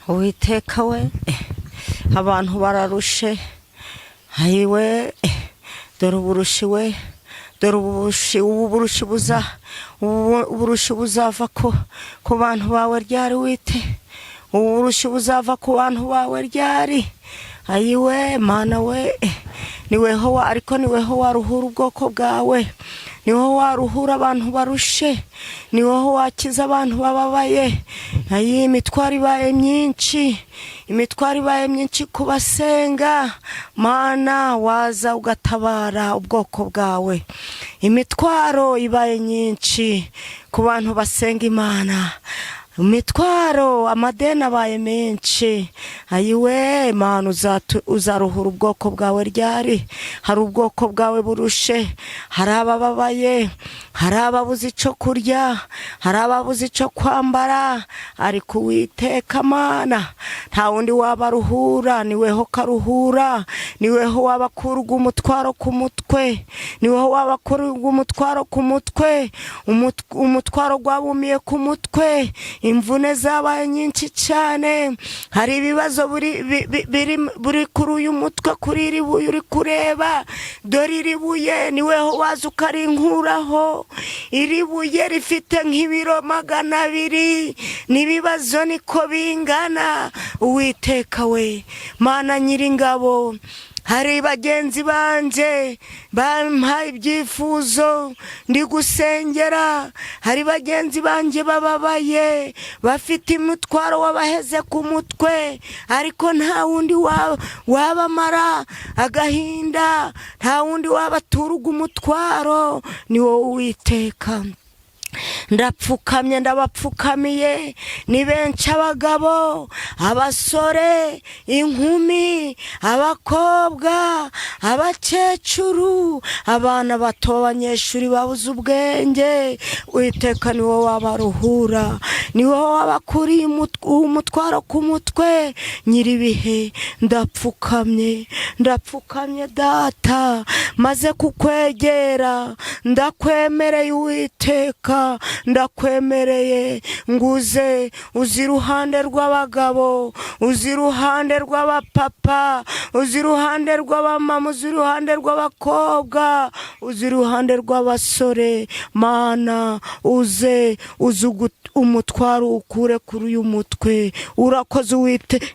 Uwiteka we, abantu bararushe. Ayiwe, dore uburushi we, dore uburushi, ubu burushi buza, ubu burushi buzava ku bantu bawe ryari? Wite, ubu burushi buzava ku bantu bawe ryari? Ayiwe Mana we, niweho wa, ariko niweho waruhura ubwoko bwawe, niweho waruhura abantu barushe, niweho wakiza abantu bababaye. Ayi, imitwaro ibaye myinshi, imitwaro ibaye myinshi ku basenga. Mana, waza ugatabara ubwoko bwawe. Imitwaro ibaye nyinshi ku bantu basenga Imana, imitwaro, amadeni abaye menshi. Ayiwe Mana, uzaruhura ubwoko bwawe ryari? Hari ubwoko bwawe burushe, hari abababaye, hari ababuze icyo kurya, hari ababuze icyo kwambara. Ariko Uwiteka Mana, nta wundi wabaruhura, niweho karuhura, niweho wabakurwa umutwaro ku mutwe, niweho wabakurwa umutwaro ku mutwe, umutwaro gwabumiye ku mutwe. Imvune zabaye nyinshi cyane. Hari ibibazo biri kuri uyu mutwe, kuri iri buye uri kureba. Dore iri buye, niweho waza ukarinkuraho. Iri buye rifite nk'ibiro 200, n'ibibazo niko bingana. Uwiteka we, Mana nyiringabo, hari bagenzi banje bampaye ibyifuzo ndi gusengera, hari bagenzi banjye bababaye, bafite umutwaro wabaheze ku mutwe, ariko nta wundi wabamara agahinda, nta wundi wabaturuga umutwaro, ni wowe Uwiteka. Ndapfukamye, ndabapfukamiye. Ni benshi: abagabo, abasore, inkumi, abakobwa, abakecuru, abana bato, abanyeshuri babuze ubwenge. Witeka, ni wowe wabaruhura, ni wowe wabakuriye umutwaro ku mutwe. Nyiribihe, ndapfukamye, ndapfukamye Data, maze kukwegera. Ndakwemereye Uwiteka, ndakwemereye nguze uzi iruhande rw'abagabo, uzi iruhande rw'abapapa, uzi iruhande rw'abamama, uzi iruhande rw'abakobwa, uzi iruhande rw'abasore. Mana, uze uze umutwaro ukure kuri uyu mutwe. Urakoze Uwite,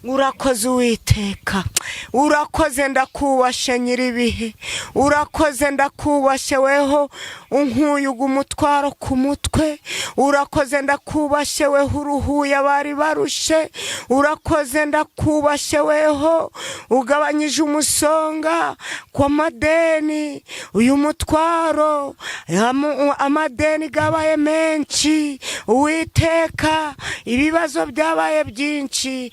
urakoze Uwiteka, urakoze. Ndakubashe nyiribihe, urakoze, ndakubashe weho unkuye umutwaro ku mutwe. Urakoze, ndakubashe weho uruhuye abari barushe. Urakoze, ndakubashe weho ugabanyije umusonga kw'amadeni. Uyu mutwaro, amadeni gabaye menshi Uwiteka, ibibazo byabaye byinshi,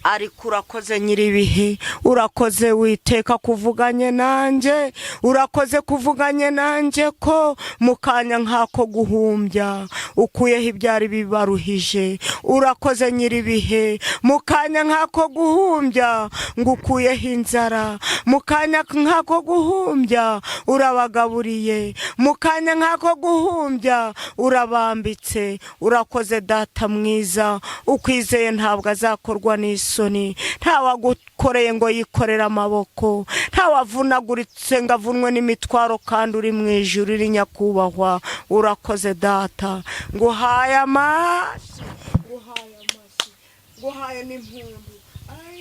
ariko urakoze nyiribihe, urakoze Witeka kuvuganye nanjye, urakoze kuvuganye nanjye ko mu kanya nk'ako guhumbya ukuyeho ibyari bibaruhije. Urakoze nyiribihe, mu kanya nk'ako guhumbya ngo ukuyeho inzara, mu kanya nk'ako guhumbya urabagaburiye, mu kanya nk'ako guhumbya urabambitse. Urakoze Data mwiza, ukwizeye ntabwo azakorwa n'isoni. Ntawagukoreye ngo yikorere amaboko, ntawavunaguritse ngo avunwe n'imitwaro, kandi uri mu ijuru, uri nyakubahwa. Urakoze Data, nguhaye amashyi, nguhaye amashyi, nguhaye n'impundu. Ai,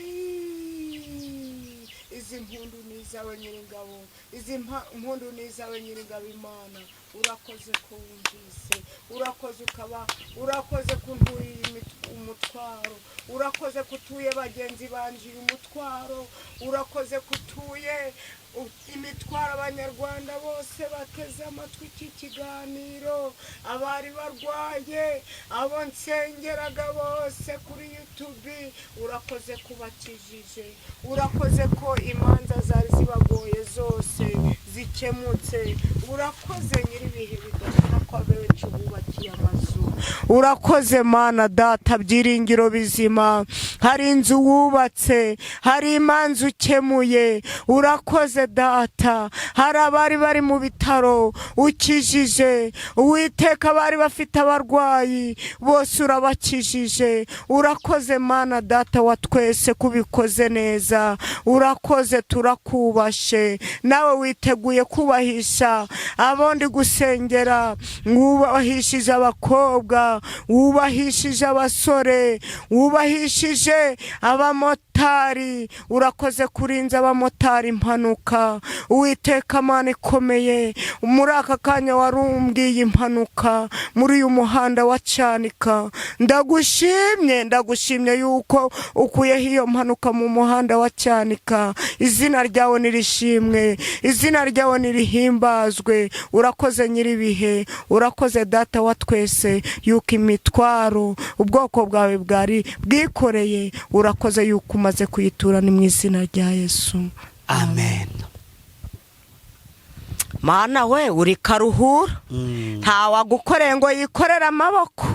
izi mpundu ni izawe nyiringabo, izi mpundu ni izawe nyiringabo. Imana, urakoze ko wumvise, urakoze ukaba urakoze ko untuye umutwaro, urakoze ko utuye bagenzi banje uyu mutwaro, urakoze ko utuye imitwaro abanyarwanda bose bateze amatwi iki kiganiro, abari barwaye, abo nsengeraga bose kuri YouTube. Urakoze kubakijije, urakoze ko imanza zari zibagoye zose. zikemutse. Urakoze nyir'ibihe bidashira ko abenshi bubakiye amazu. Urakoze Mana Data byiringiro bizima, hari inzu wubatse, hari imanza ukemuye. Urakoze Data, hari abari bari mu bitaro ukijije. Uwiteka, bari bafite abarwayi bose urabakijije. Urakoze Mana Data wa twese kubikoze neza. Urakoze, turakubashe. Nawe witeguye kubahisha abo ndi gusengera. Wubahishije abakobwa, wubahishije abasore, wubahishije abamotari. Urakoze kurinza abamotari impanuka. Uwiteka Mana ikomeye, muri aka kanya warumbwiye impanuka muri uyu muhanda wa Cyanika. Ndagushimye, ndagushimye yuko ukuyeho iyo mpanuka mu muhanda wa Cyanika. Izina ryawe nirishimwe, izina ryawe nirihimbazwe. Urakoze nyir'ibihe, urakoze Data wa twese yuko imitwaro ubwoko bwawe bwari bwikoreye, urakoze yuko umaze kuyitura. Ni mu izina rya Yesu. Amen. Mana we, uri karuhura, ntawagukoreye ngo yikorere amaboko.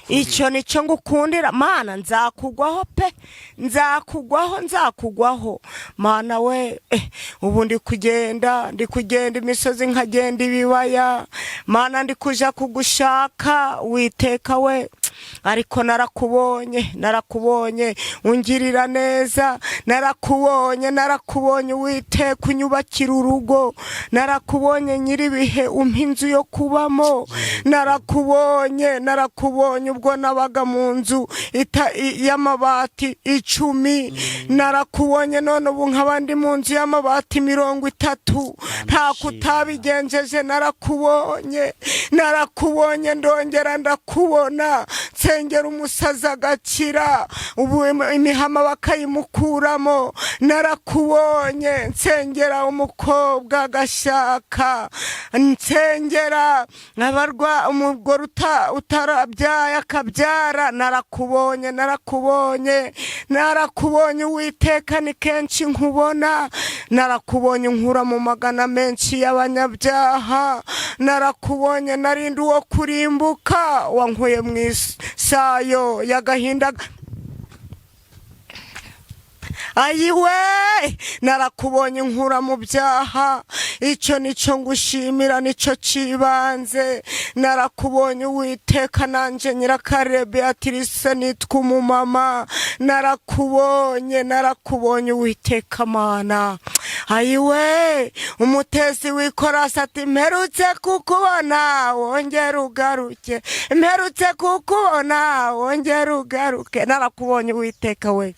Icyo nicyo ngukundira Mana. Nzakugwaho pe, nzakugwaho, nzakugwaho Mana we. Ubu ndi kugenda, ndi kugenda imisozi, nkagenda ibibaya Mana, ndi kuja kugushaka Witeka we. Ariko narakubonye, narakubonye ungirira neza. Narakubonye, narakubonye Uwiteka unyubakira urugo. Narakubonye nyir'ibihe umpa inzu yo kubamo. Narakubonye, narakubonye ubwo nabaga mu nzu y'amabati 10. Narakubonye none ubu nkaba ndi mu nzu y'amabati 30. Nta kutabigenjeje. Narakubonye, narakubonye, ndongera ndakubona nsengera umusazi agakira, ubu imihama bakayimukuramo. Narakubonye nsengera umukobwa agashaka, nsengera abarwa umugore utarabyaye akabyara. Narakubonye, narakubonye, narakubonye Uwiteka, ni kenshi nkubona. Narakubonye nkura mu magana menshi y'abanyabyaha. Narakubonye narinda uwo kurimbuka, wankuye mu isayo y'agahinda. Ayiwe, narakubonye nkura mu byaha. Icyo nicyo ngushimira, nicyo cibanze. Narakubonye Uwiteka, nanjye Nyirakare Beatrice nitwa umumama. Narakubonye, narakubonye Uwiteka Mana. Ayiwe, umutesi w'ikorasi ati: "Mperutse kukubona, wongere ugaruke. Mperutse kukubona, wongere ugaruke." Narakubonye Uwiteka we.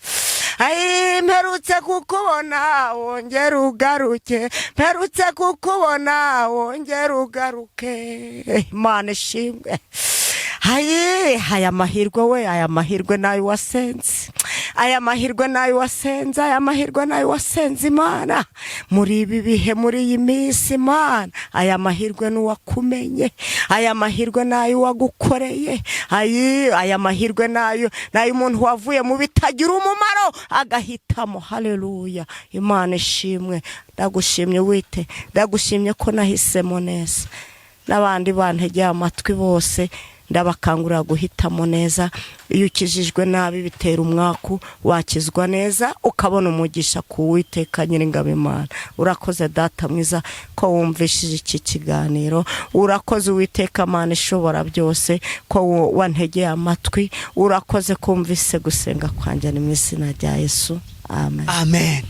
Ayi, mperutse kukubona, wongere ugaruke. Mperutse kukubona, wongere ugaruke. Imana ishimwe. Ayi, aya mahirwe we, aya mahirwe nayo wasenze, aya mahirwe nayo wasenze, aya mahirwe nayo wasenze Imana muri ibi bihe, muri iyi minsi Imana. Aya mahirwe n'uwakumenye, aya mahirwe nayo wagukoreye. Ayi, aya mahirwe nayo umuntu wavuye mu bitagira umumaro agahitamo. Haleluya, Imana ishimwe. Ndagushimye wite, ndagushimye ko nahisemo neza. N'abandi bantegeye amatwi bose ndabakangurira guhitamo neza. Iyo ukijijwe nabi bitera umwaku, wakizwa neza ukabona umugisha ku Witeka Nyiringabo Imana. Urakoze Data mwiza ko wumvishije iki kiganiro. Urakoze Uwiteka Mana ishobora byose ko wantegeye amatwi. Urakoze kumvise gusenga kwanjye. Ni mu izina rya Yesu, amen. Amen.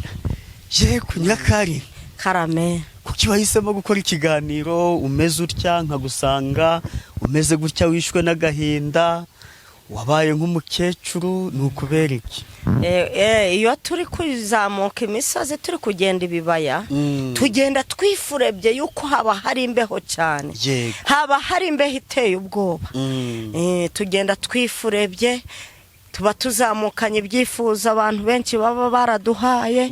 Yego Nyirakari. Karame. Kuki wahisemo gukora ikiganiro umeze utya, nkagusanga umeze gutya, wishwe n'agahinda, wabaye nk'umukecuru? Ni ukubera iki? Iyo turi kuzamuka imisozi, turi kugenda ibibaya, tugenda twifurebye yuko haba hari imbeho cyane. Haba hari imbeho iteye ubwoba. Tugenda twifurebye, tuba tuzamukanye ibyifuzo abantu benshi baba baraduhaye.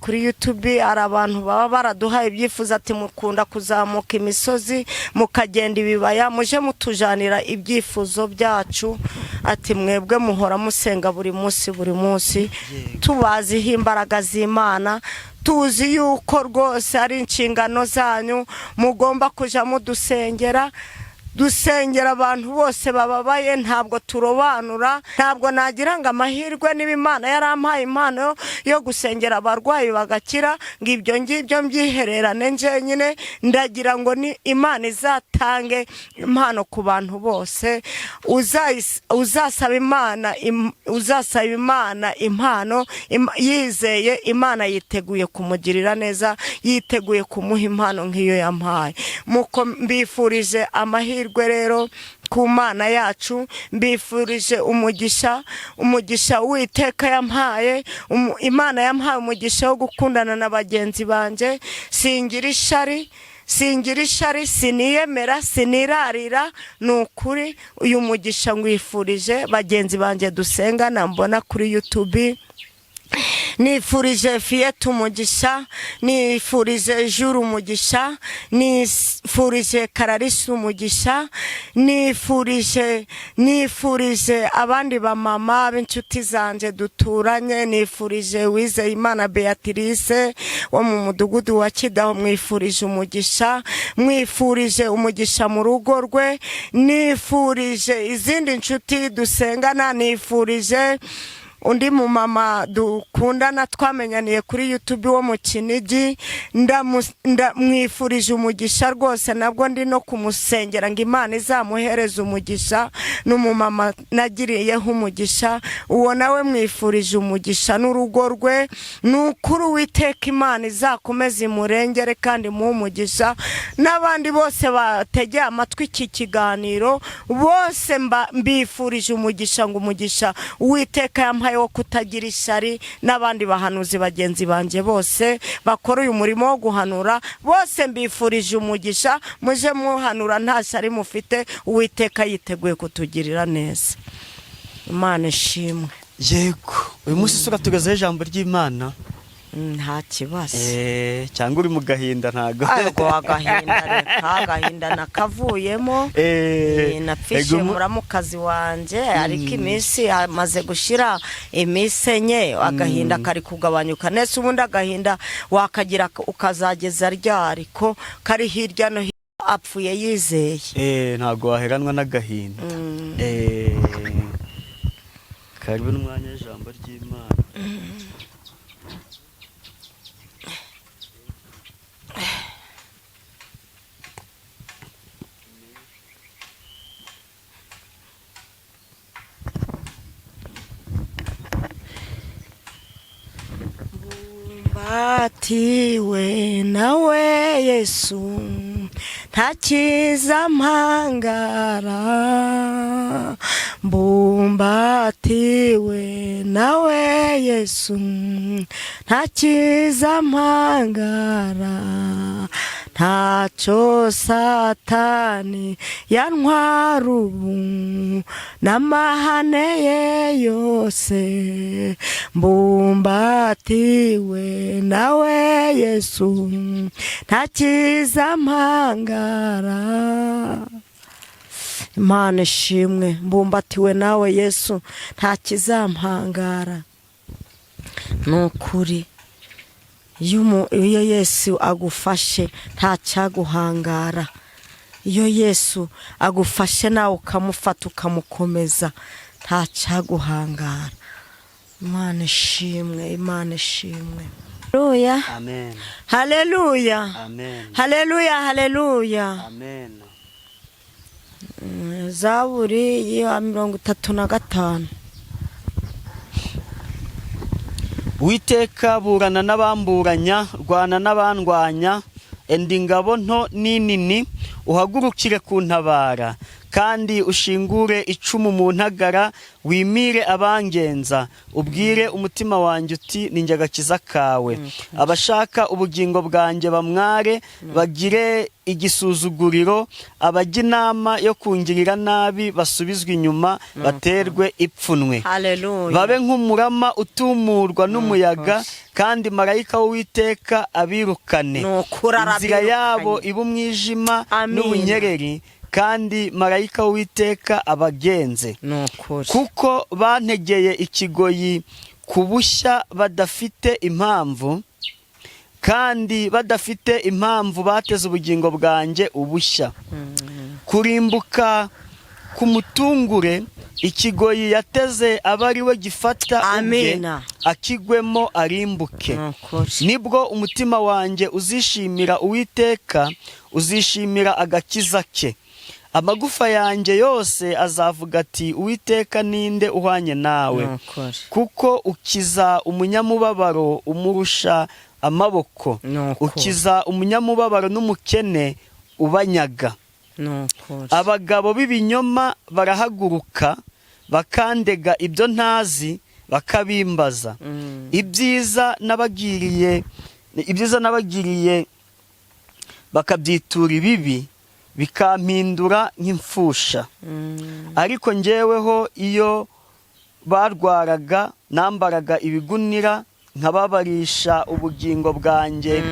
Kuri YouTube hari abantu baba baraduhaye ibyifuzo ati: "Mukunda kuzamuka imisozi mukagenda ibibaya, muje mutujanira ibyifuzo byacu." Ati mwebwe muhora musenga buri munsi buri munsi, tubaziho imbaraga z'Imana, tuzi yuko rwose ari inshingano zanyu, mugomba kujya mudusengera, dusengera abantu bose bababaye. Ntabwo turobanura, ntabwo nagira ngo amahirwe niba Imana yarampaye impano yo gusengera abarwayi bagakira, ngo ibyo ngibyo mbyihererane njyenyine. Ndagira ngo ni Imana izatange impano ku bantu bose. Uzasaba Imana impano yizeye, Imana yiteguye kumugirira neza, yiteguye kumuha impano nk'iyo yampaye. Muko mbifurije amahirwe rero ku Mana yacu, mbifurije umugisha, umugisha Uwiteka yampaye. Imana yampaye umugisha wo gukundana na bagenzi banjye. Singira ishari, singira ishari, siniyemera, sinirarira. Ni ukuri uyu mugisha ngwifurije bagenzi banjye dusengana mbona kuri YouTube. Nifurije Fiyete umugisha, nifurije Juru umugisha, nifurije Kararisi umugisha, nifurije abandi bamama b'inshuti zanjye duturanye, nifurije Wizeyimana Beatrice wo mu mudugudu wa Kidaho, mwifurije umugisha, mwifurije umugisha mu rugo rwe. Nifurije izindi nshuti dusengana, nifurije undi mumama dukundana twamenyaniye kuri YouTube wo mu Kinigi, mwifurije umugisha rwose, nabwo ndi no kumusengera ngo Imana izamuhereze umugisha. N'umumama nagiriyeho umugisha, uwo nawe mwifurije umugisha n'urugo rwe. Ni ukuri Uwiteka Imana izakomeze imurengere kandi imuhe umugisha. N'abandi bose bategeye amatwi iki kiganiro bose mbifurije umugisha, ngo umugisha Uwiteka yampaye wo kutagira ishyari, n'abandi bahanuzi bagenzi banjye bose bakora uyu murimo wo guhanura bose mbifurije umugisha. Muje muhanura nta shyari mufite, Uwiteka yiteguye kutugirira neza. Imana ishimwe. Yego, uyu munsi isura tugezeho ijambo ry'Imana. Nta kibazo. Cyangwa uri mu gahinda? Ntago. Ariko agahinda, reka, agahinda nakavuyemo. Napfishe muramukazi wanjye, ariko iminsi amaze gushira iminsi 4, agahinda kari kugabanyuka nese. Ubundi agahinda wakagira ukazageza ryari ko kari hirya no hino? Apfuye yizeye. Ntago waheranwa n'agahinda. Karibu n'umwanya w'ijambo ry'Imana. Mbumbatiwe nawe Yesu, nta cyiza mpangara. Mbumbatiwe nawe Yesu, nta cyiza mpangara. Ntacyo Satani yantwara ubu n'amahane ye yose. Mbumbatiwe nawe Yesu, nta cyiza mpangara. Imana ishimwe. Mbumbatiwe nawe Yesu, nta kizampangara. Ni ukuri iyo Yesu agufashe nta cyaguhangara. Iyo Yesu agufashe nawe ukamufata ukamukomeza, nta cyaguhangara. Imana ishimwe, Imana ishimwe. Haleluya. Amen. Haleluya. Amen. Haleluya, haleluya. Amen. Zaburi ya 35. Witeka, burana n'abamburanya, rwana n'abandwanya, enda ingabo nto n'inini, uhagurukire kuntabara, kandi ushingure icumu mu ntagara, wimire abangenza. Ubwire umutima wanjye uti: "Ni njye agakiza kawe." Abashaka ubugingo bwanjye bamware, bagire igisuzuguriro. Abajya inama yo kungirira nabi basubizwe inyuma, baterwe ipfunwe. Haleluya. Babe nk'umurama utumurwa n'umuyaga, kandi marayika w'Uwiteka abirukane. Ni ukuri Inzira arabirukanye. yabo ibe umwijima Amina. n'ubunyereri. Kandi marayika w'Uwiteka abagenze. Ni ukuri. Kuko bantegeye ikigoyi ku bushya badafite impamvu, kandi badafite impamvu bateze ubugingo bwanjye ubushya. Kurimbuka k'umutungure, ikigoyi yateze aba ari we gifata ubwe, Amina. akigwemo arimbuke. Ni ukuri. Nibwo umutima wanjye uzishimira Uwiteka, uzishimira agakiza ke. Amagufa yanjye yose azavuga ati: "Uwiteka, ninde uhwanye nawe?" Ni ukuri. Kuko ukiza umunyamubabaro umurusha amaboko, Ni ukuri. ukiza umunyamubabaro n'umukene ubanyaga. Ni ukuri. Abagabo b'ibinyoma barahaguruka, bakandega ibyo ntazi, bakabimbaza. Ibyiza nabagiriye bakabyitura ibibi, bikampindura nk'imfusha. Ariko njyeweho, iyo barwaraga nambaraga ibigunira, nkababarisha ubugingo bwanjye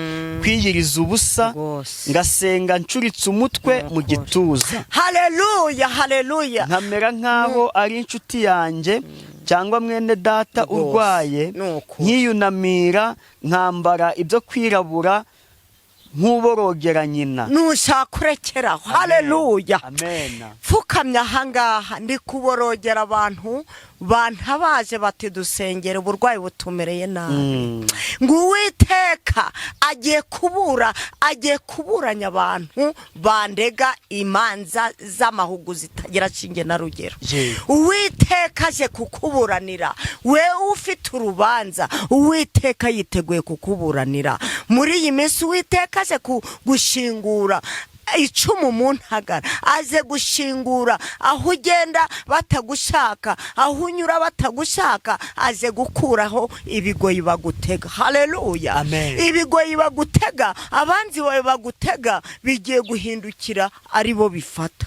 kwiyiriza ubusa, Rwose. ngasenga ncuritse umutwe mu gituza, Haleluya, haleluya. nkamera nk'aho ari inshuti yanjye cyangwa mwene data Rwose, urwaye, ni ukuri. nkiyunamira, nkambara ibyo kwirabura nk'uborogera nyina. Nushaka urekeraho. Haleluya. Amena. Pfukamye ahangaha, ndi kuborogera abantu bantabaje bati: "Dusengere, uburwayi butumereye nabi." Ngo Uwiteka agiye kubura, agiye kuburanya abantu bandega imanza z'amahugu zitagira shinge na rugero. Uwiteka aje kukuburanira, we ufite urubanza. Uwiteka yiteguye kukuburanira muri iyi minsi. Uwiteka aje gushingura icumu mu ntagara, aze gushingura aho ugenda batagushaka, aho unyura batagushaka. Aze gukuraho ibigoyi bagutega. Haleluya. Amen. Ibigoyi bagutega, abanzi bawe bagutega, bigiye guhindukira ari bo bifata.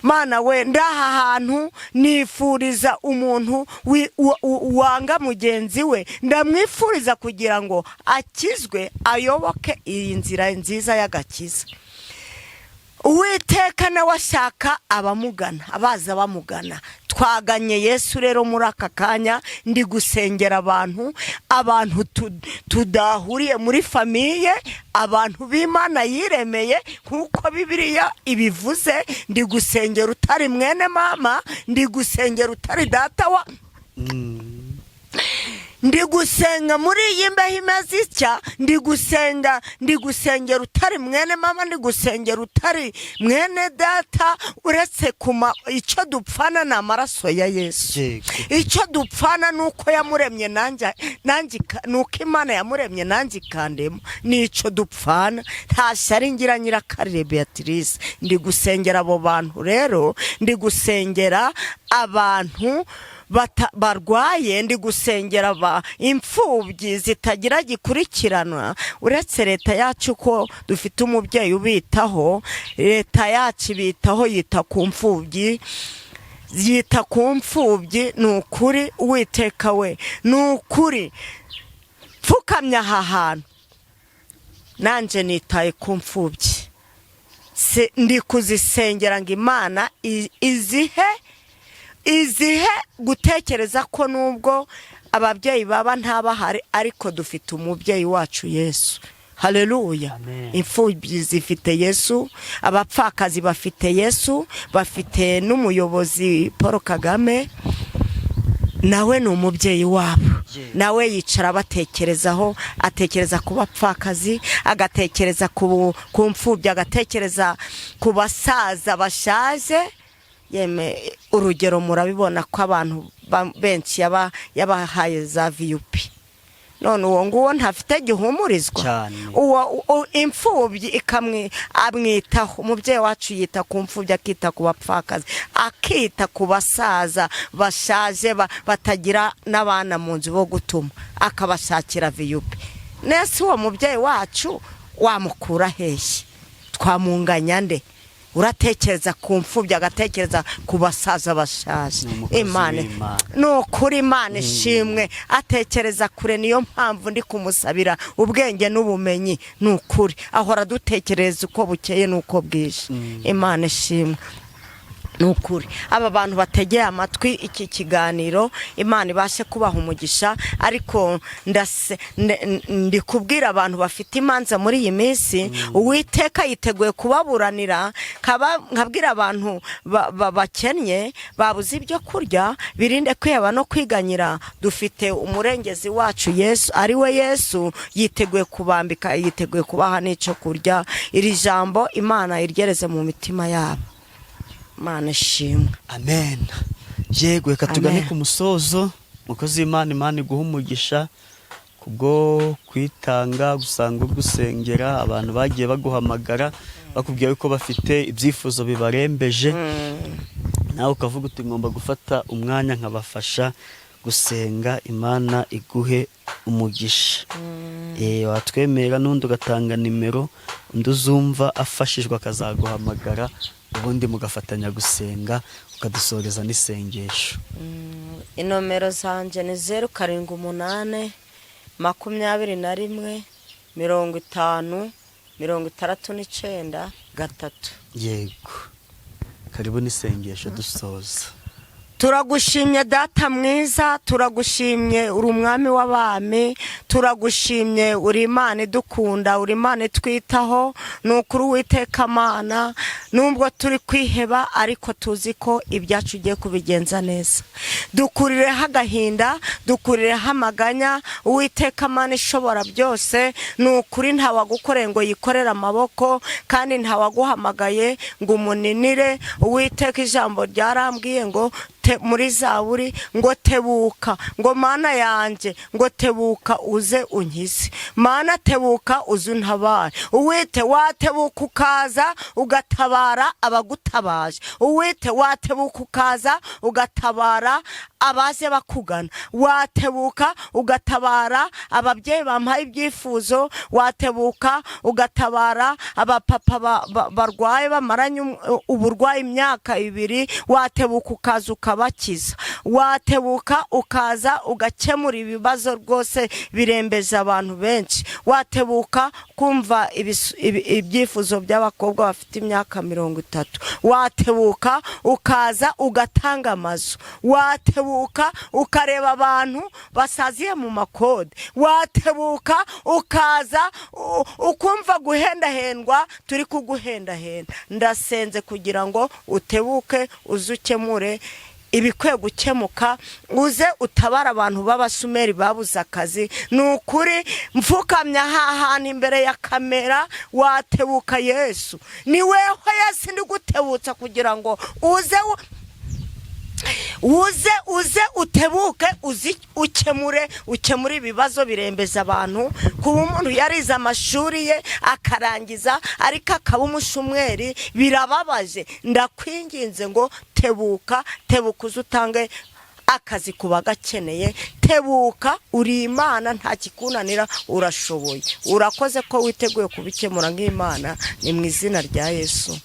Mana we, ndaha hantu nifuriza umuntu wanga mugenzi we, ndamwifuriza kugira ngo akizwe, ayoboke iyi nzira nziza y'agakiza. Uwiteka nawe ashaka abamugana, abaza bamugana. Twaganye Yesu rero muri aka kanya. Ndi gusengera abantu tudahuriye muri famille, abantu b'Imana yiremeye nk'uko Bibiliya ibivuze. Ndi gusengera utari mwene mama, ndi gusengera utari data wa, ndi gusenga muri iyi mbeho imeze itya. Ndi gusenga, ndi gusengera utari mwene mama, ndi gusengera utari mwene data. Uretse kuma icyo dupfana ni amaraso ya Yesu. Icyo dupfana ni uko yamuremye nanjye ni uko Imana yamuremye nanjye ikandemo, nicyo dupfana. Nta shyari ngira. Nyirakarire Beatrice, ndi gusengera abo bantu rero. Ndi gusengera abantu barwaye, ndi gusengera imfubyi zitagira gikurikiranwa, uretse leta yacu ko dufite umubyeyi ubitaho. Leta yacu ibitaho, yita ku mfubyi, yita ku mfubyi. Ni ukuri, Uwiteka we, ni ukuri. Pfukamye aha hantu, nanjye nitaye ku mfubyi. Ndi kuzisengera ngo Imana izihe gutekereza ko nubwo ababyeyi baba ntabahari, ariko dufite umubyeyi wacu Yesu. Haleluya. Amen. Imfubyi zifite Yesu, abapfakazi bafite Yesu, bafite n'umuyobozi Paul Kagame, nawe ni umubyeyi wabo. Nawe yicara abatekerezaho, atekereza ku bapfakazi, agatekereza ku mfubyi, agatekereza ku basaza bashaje. Yeme, urugero murabibona ko abantu benshi yabahaye za VUP. None uwo nguwo ntafite gihumurizwa? Cyane. Uwo imfubyi ikamwe amwitaho. Umubyeyi wacu yita ku mfubyi, akita ku bapfakazi, akita ku basaza bashaje batagira n'abana mu nzu bo gutuma, akabashakira VUP. Nese uwo mubyeyi wacu wamukura hehe? Twamunganya nde? Uratekereza ku mfubyi, agatekereza ku basaza bashaje. Ni umukozi Imana w'Imana. Ni ukuri, Imana ishimwe, atekereza kure. Niyo mpamvu ndi kumusabira ubwenge n'ubumenyi. Ni ukuri, ahora adutekereza uko bukeye n'uko bwije. Imana ishimwe. Ni ukuri, aba bantu bategeye amatwi iki kiganiro, Imana ibashe kubaha umugisha. Ariko ndi kubwira abantu bafite imanza muri iyi minsi, Uwiteka yiteguye kubaburanira. Nkabwira abantu bakennye, babuze ibyo kurya, birinde kwiheba no kwiganyira. Dufite umurengezi wacu Yesu, ari we Yesu, yiteguye kubambika, yiteguye kubaha n'icyo kurya. Iri jambo Imana iryereze mu mitima yabo. Imana ishimwe. Amen. Yego, reka tugane Amen. ku musozo. Mukozi w'Imana, Imana iguha umugisha kubwo kwitanga, gusanga ugusengera. Abantu bagiye baguhamagara bakubwira yuko bafite ibyifuzo bibarembeje, nawe ukavuga uti ngomba gufata umwanya nkabafasha gusenga. Imana iguhe umugisha. Watwemera n'undi ugatanga nimero, undi uzumva afashijwe akazaguhamagara, ubundi mugafatanya gusenga, ukadusoreza n'isengesho. Inomero zanjye ni 0782150693. Yego, karibu n'isengesho dusoza. Turagushimye Data mwiza, turagushimye, uri umwami w'abami, turagushimye, uri Imana idukunda, uri Imana itwitaho. Ni ukuri, Uwiteka Mana, nubwo turi kwiheba ariko tuzi ko ibyacu ugiye kubigenza neza. Dukurireho agahinda, dukurireho amaganya, Uwiteka Mana ishobora byose. Ni ukuri, ntawagukoreye ngo yikorere amaboko, kandi ntawaguhamagaye ngo umuninire. Uwiteka, ijambo ryarambwiye ngo muri Zaburi ngo tebuka, ngo Mana yanjye, ngo tebuka uze unkize, Mana tebuka uze untabare. Uwite watebuka ukaza ugatabara abagutabaje, Uwite watebuka ukaza ugatabara abaze bakugana, watebuka ugatabara ababyeyi bampaye ibyifuzo, watebuka ugatabara abapapa barwaye bamaranye uburwayi imyaka 2, watebuka ukaza ukabakiza, watebuka ukaza ugakemura ibibazo rwose birembeje abantu benshi, watebuka kumva ibyifuzo by'abakobwa bafite imyaka 30, watebuka ukaza ugatanga amazu, watebuka ukareba abantu basaziye mu makode, watebuka ukaza ukumva guhendahendwa turi kuguhendahenda. Ndasenze kugira ngo utebuke uze ukemure ibikwiye gukemuka, uze utabara abantu b'abasumeri babuze akazi. Ni ukuri, mfukamya hantu imbere ya kamera, watebuka Yesu, ni weho Yesu ndi gutebutsa kugira ngo uze uze utebuke, uzi ukemure ibibazo birembeza abantu. Kuba umuntu yarize amashuri ye akarangiza ariko akaba umushumeri birababaje. Ndakwinginze ngo tebuka, tebuka uze utange akazi ku bagakeneye. Tebuka, uri Imana, nta kikunanira, urashoboye. Urakoze ko witeguye kubikemura nk'Imana. Ni mu izina rya Yesu.